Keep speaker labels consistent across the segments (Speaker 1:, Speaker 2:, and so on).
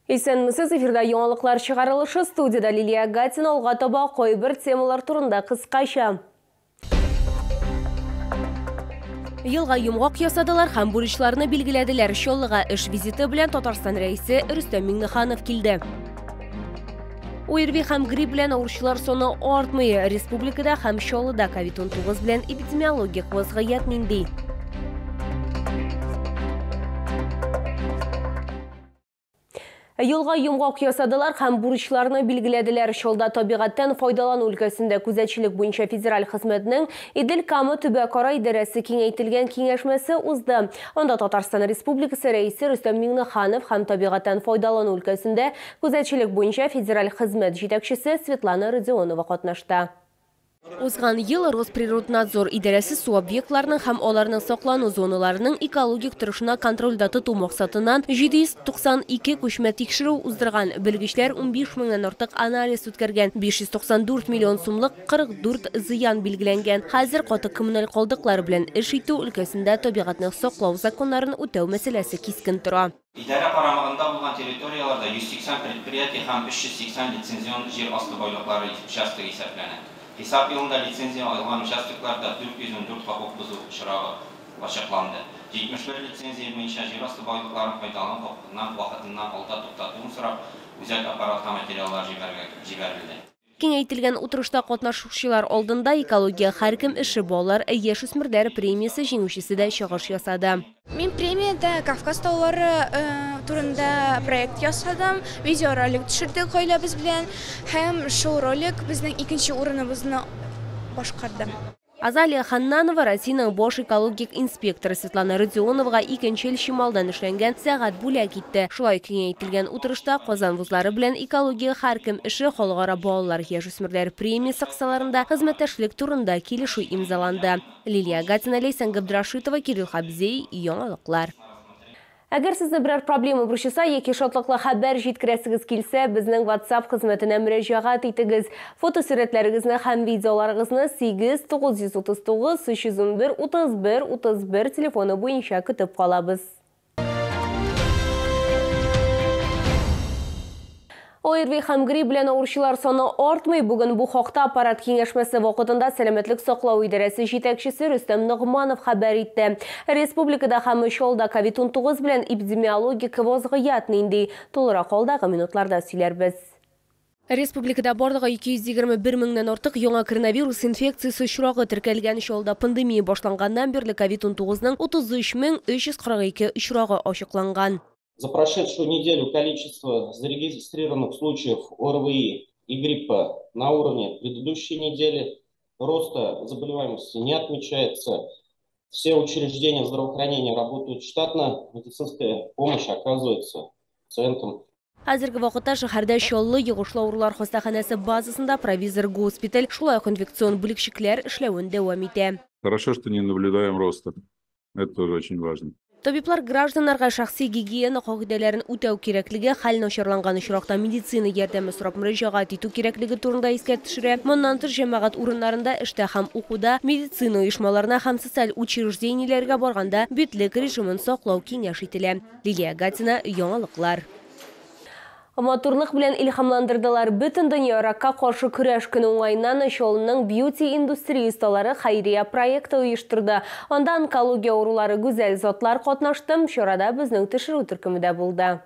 Speaker 1: Исәнмесез, эфирда яңалыклар чыгарылышы, студияда Лилия Гатина. Алга таба кайбер темалар турында кыскача. Елга йомгак ясадылар һәм бурычларны билгеләделәр. Чаллыга эш визиты белән Татарстан рәисе Рөстәм Миңнеханов килде. ОРВИ һәм грипп белән авыручылар саны артмый. Республикада һәм Чаллыда COVID-19 белән эпидемиологик вазгыять нинди? Елга йомгак ясадылар һәм бурычларны билгеләделәр. Чаллыда табигатьтән файдалану өлкәсендә күзәтчелек буенча федераль хезмәтнең Идел-Кама төбәкара идарәсе киңәйтелгән киңәшмәсе узды. Анда Татарстан Республикасы рәисе Рөстәм Миңнеханов һәм табигатьтән файдалану өлкәсендә күзәтчелек буенча федераль хезмәт җитәкчесе Светлана Родионова катнашты. Узган ел Росприроднадзор идарәсе су объектларының һәм аларның саклану зоналарының экологик торышына контрольдә тоту максатыннан 792 күчмә тикшерү уздырган. Белгечләр 15 меңнән артык анализ үткәргән. 594 миллион сумлык 44 зыян билгеләнгән. Хәзер каты коммуналь калдыклар белән эш итү өлкәсендә табигатьне саклау законнарын үтәү мәсьәләсе кискен тора.
Speaker 2: Идарә карамагында булган территорияләрдә 180 предприятие һәм 380 лицензион җир асты байлыклары участогы исәпләнә. Хисап елында лицензия алган участокларда 414 хокук бозу очрагы ачыкланды. 71 лицензия буенча җир асты байлыкларын файдалану хокукыннан вакытыннан алда туктатуын сорап, үзәк аппаратка материаллар җибәрелде.
Speaker 1: Киңәйтелгән утырышта катнашучылар алдында экология һәркем эше балалар яшүсмерләр премиясе җиңүчесе дә чыгыш ясады.
Speaker 3: Мин премиядә Кавказ таулары турында проект ясадым, видеоролик төшердек гаиләбез белән, һәм шул ролик безнең икенче урыныбызны башкарды.
Speaker 1: Азалия Ханнанова Россиянең баш экологик инспекторы Светлана Родионовага икенче ел чималдан эшләнгән сәгать бүләк итте. Шулай киңәйтелгән утырышта Казан вузлары белән экология һәркем эше халыкара балалар яшүсмерләр премиясе кысаларында хезмәттәшлек турында килешү имзаланды. Лилия Гатина, Ләйсән Габдрашитова, Кирилл Хабзей, яңалыклар. Әгәр сезне берәр проблема борчыса яки шатлыклы хәбәр җиткерәсегез килсә, безнең WhatsApp хезмәтенә мөрәҗәгать итегез. Фотосурәтләрегезне һәм видеоларыгызны 8 939 311 31 31 телефоны буенча көтеп калабыз. ОРВИ һәм грипп белән авыручылар саны артмый. Бүген бу хакта аппарат киңәшмәсе вакытында сәламәтлек саклау идарәсе җитәкчесе Рөстәм Ногманов хәбәр итте. Республикада һәм Чаллыда COVID-19 белән эпидемиологик вазгыять нинди? Тулырак алдагы минутларда сөйләрбез. Республикада барлыгы 221 меңнән артык яңа коронавирус инфекциясе очрагы теркәлгән. Чаллыда пандемия башланганнан бирле COVID-19-ның 33 342 очрагы ачыкланган.
Speaker 4: За прошедшую неделю количество зарегистрированных случаев ОРВИ и гриппа на уровне предыдущей недели. Роста заболеваемости не отмечается. Все учреждения здравоохранения работают штатно. Медицинская помощь оказывается пациентам.
Speaker 1: Хәзерге вакытта шәһәрдә Чаллы йогышлы авырулар хастаханәсе базасында провизор госпиталь, шулай ук инфекцион бүлекчекләр эшләвен дәвам итә.
Speaker 5: Хорошо, что не наблюдаем роста. Это тоже очень важно.
Speaker 1: Табиблар гражданнарга шәхси гигиена кагыйдәләрен үтәү кирәклеге, хәл начарланган очракта медицина ярдәме сорап мөрәҗәгать итү кирәклеге турында искә төшерә. Моннан тыш җәмәгать урыннарында, эштә һәм укуда, медицина оешмаларына һәм социаль учреждениеләргә барганда битлек режимын саклау киңәш ителә. Лилия Гатина, яңалыклар. Матурлык белән илһамландырдылар. Бөтен дөнья ракка каршы көрәш көне уңаеннан Чаллының бьюти индустрия осталары хәйрия проекты оештырды. Анда онкология авырулары гүзәл затлар катнашты. Чарада безнең төшерү төркеме дә булды.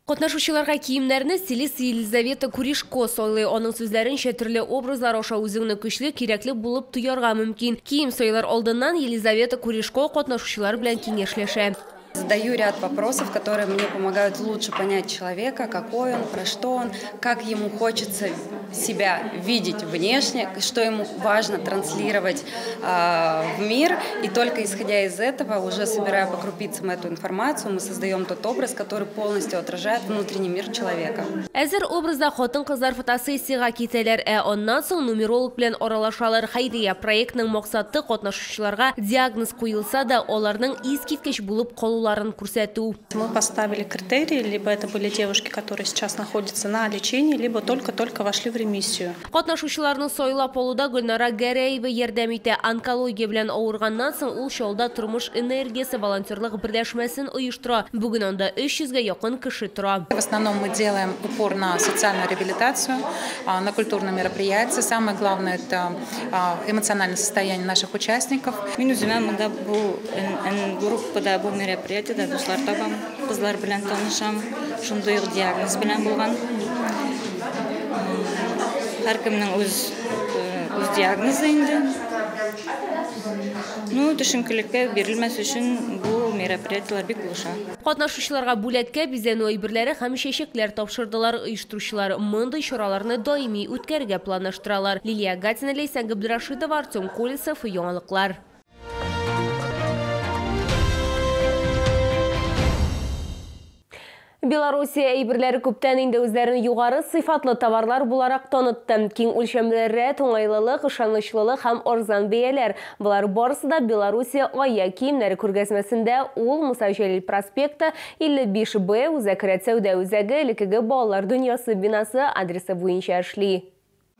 Speaker 1: Катнашучыларга киемнәрне стилист Елизавета Куришко сайлый. Аның сүзләренчә, төрле образлар аша үзеңне көчле, кирәкле булып тоярга мөмкин. Кием сайлар алдыннан Елизавета Куришко катнашучылар белән киңәшләшә.
Speaker 6: Задаю ряд вопросов, которые мне помогают лучше понять человека, какой он, про что он, как ему хочется себя видеть внешне, что ему важно транслировать в мир. И только исходя из этого, уже собирая по крупицам эту информацию, мы создаем тот образ, который полностью отражает внутренний мир человека.
Speaker 1: Әзер образда хатын-кызлар фотосессиягә китәләр, ә аннан соң нумеролог белән аралашалар. Хәйрия проектның максаты катнашучыларга диагноз куелса да, аларның искиткеч булып калуларын алуларын күрсәтү.
Speaker 7: Мы поставили критерии, либо это были девушки, которые сейчас находятся на лечении, либо только-только вошли в ремиссию.
Speaker 1: Катнашучыларны сайлап алуда Гөлнара Гәрәева ярдәм итә. Онкология белән авырганнан соң ул Чаллыда тормыш энергиясе волонтерлык берләшмәсен оештыра. Бүген анда 300гә якын кеше тора.
Speaker 8: В основном мы делаем упор на социальную реабилитацию, на культурные мероприятия. Самое главное это эмоциональное состояние наших участников.
Speaker 9: Мин үземә монда бу группада, бу мероприятиедә дуслар табам, кызлар белән танышам, шундый ук диагноз белән булган. Һәркемнең үз диагнозы инде. Ну, төшенкелеккә бирелмәс өчен бу мероприятиеләр бик булыша.
Speaker 1: Катнашучыларга бүләккә бизәнү әйберләре һәм чәчәкләр тапшырдылар. Оештыручылар мондый чараларны даими үткәрергә планлаштыралар. Лилия Гатина, Ләйсән Габдрашитова, Артем Колесов, Яңалыклар. Белоруссия әйберләре күптән инде үзләрен югары сыйфатлы товарлар буларак танытты. Киң үлчәмле рәт, уңайлылык, ышанычлылык һәм арзан бәяләр. Болар барысы да Белоруссия аяк киемнәре күргәзмәсендә. Ул Муса Җәлил проспекты 55Б Үзәк рәт сәүдә үзәге элеккеге балалар дөньясы бинасы адресы буенча эшли.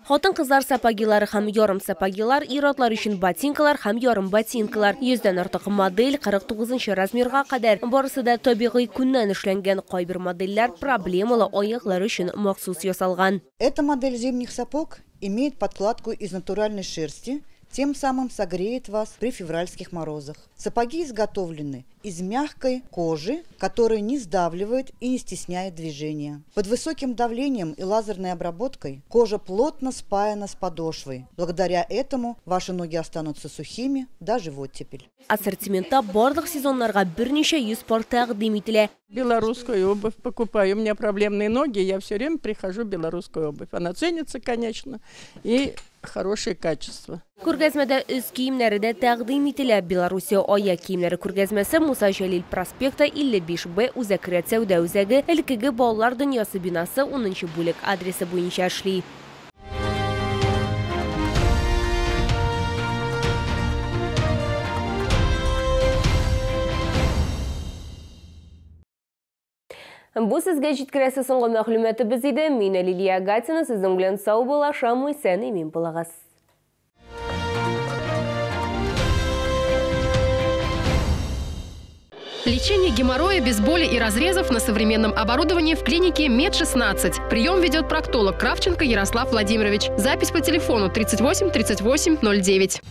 Speaker 1: Хатын-кызлар сапогилары һәм ярым сапогилар, ир-атлар өчен ботинкалар һәм ярым ботинкалар. 100дән артык модель 49 размерга кадәр. Барысы да табигый күннән эшләнгән. Кайбер модельләр проблемалы аяклар өчен махсус ясалган.
Speaker 10: Эта модель зимних сапог имеет подкладку из натуральной шерсти, тем самым согреет вас при февральских морозах. Сапоги изготовлены из мягкой кожи, которая не сдавливает и не стесняет движения. Под высоким давлением и лазерной обработкой кожа плотно спаяна с подошвой. Благодаря этому ваши ноги останутся сухими даже в оттепель.
Speaker 1: Ассортиментта барлык сезоннарга берничә йөз пар тәкъдим ителә.
Speaker 11: Белорусскую обувь покупаю. У меня проблемные ноги, я все время прихожу в белорусскую обувь. Она ценится, конечно, и хорошее качество.
Speaker 1: Күргәзмәдә өс киемнәре дә тәкъдим ителә. Белоруссия аяк киемнәре күргәзмәсе Муса Җәлил проспекты 55Б Үзәк рәт сәүдә үзәге элеккеге балалар дөньясы бинасы 10 бүлек адресы буенча эшли. Бу сезгә җиткерәсе соңгы мәгълүматыбыз иде. Мин Лилия Гатина, сезнең белән сау булашам, исән имин булыгыз.
Speaker 12: Лечение геморроя без боли и разрезов на современном оборудовании в клинике Мед-16. Прием ведет проктолог Кравченко Ярослав Владимирович. Запись по телефону 38 38 09.